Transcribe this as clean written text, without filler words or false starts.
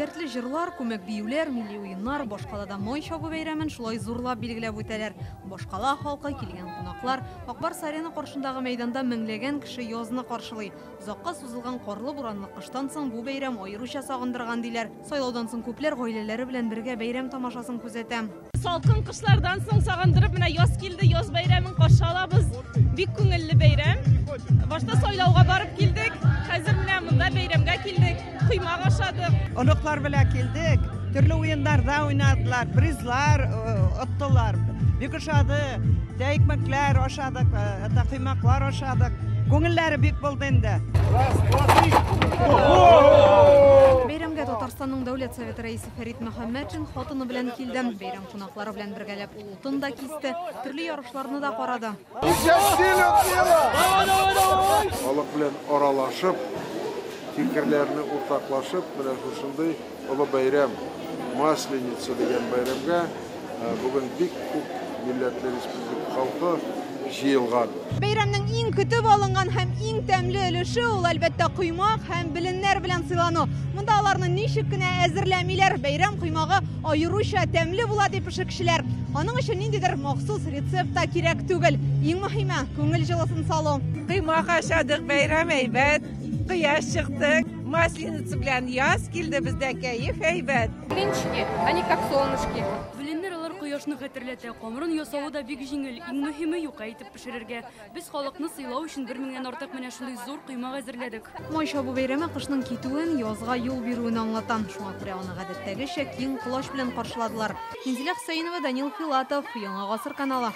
Дәртле җырлар, күмәк биюләр, милли уеннар, башкалада Май чабу бәйрәмен шулай зурлап билгеләп үтәләр. Башкала халкы, килгән кунаклар, Ак Барс Арена каршындагы мәйданда меңләгән кеше язны каршылый. Озакка сузылган карлы-буранлы кыштан соң бу бәйрәм аеруча сагындырган, диләр. Сайлаудан соң күпләр гаиләләре белән бергә бәйрәм тамашасын күзәтә. Салкын кышлардан соң сагындырып менә яз килде, яз бәйрәмен каршы алабыз. Бик күңелле бәйрәм. Башта сайлауга барып килдек, хәзер менә монда бәйрәмгә килдек, коймак ашадык. Оныклар белән килдек, төрле уеннарда уйнадылар, призлар оттылар. Бик ошады. Тә икмәкләр ашадык, это коймаклар ашадык. Күңелләре бик булды инде. Раз, два, три. Бәйрәмгә Татарстанның Дәүләт Советы рәисе Фәрит Мөхәммәтшин хатыны белән килде. Бәйрәм кунаклары белән бергәләп ул утын да кисте, төрле ярышларны да карады. Халык белән аралашып, фикерләрне уртаклашып, менә шушындый олы бәйрәм, Масленица дигән бәйрәмгә бүген бик күп милләтле республика халкы җыелган. Бәйрәмнең иң көтеп алынган һәм иң тәмле өлеше ул, әлбәттә, коймак һәм беленнәр белән сыйлану. Монда аларны ничек кенә әзерләмиләр, бәйрәм коймагы аеруча тәмле була дип пешекчеләр. Аның өчен ниндидер махсус рецепт та кирәк түгел. Иң мөһиме, күңел җылысын салу. Коймак ашадык, бәйрәм әйбәт, кояш чыкты. Масленица белән яз килде, бездә кәеф әйбәт. Блинчики, они как солнышки. Беленнәр алар кояшны хәтерләтә. Камырын ясавы да бик җиңел. Иң мөһиме юка итеп пешерергә. Без халыкны сыйлау өчен бер меңнән артык менә шундый зур коймак әзерләдек. Май чабу бәйрәме кышның китүен, язга юл бирүен аңлата. Шуңа күрә аны гадәттәгечә киң колач белән каршыладылар. Минзилә Хөсәенова, Данил Филатов, Яңа Гасыр каналы.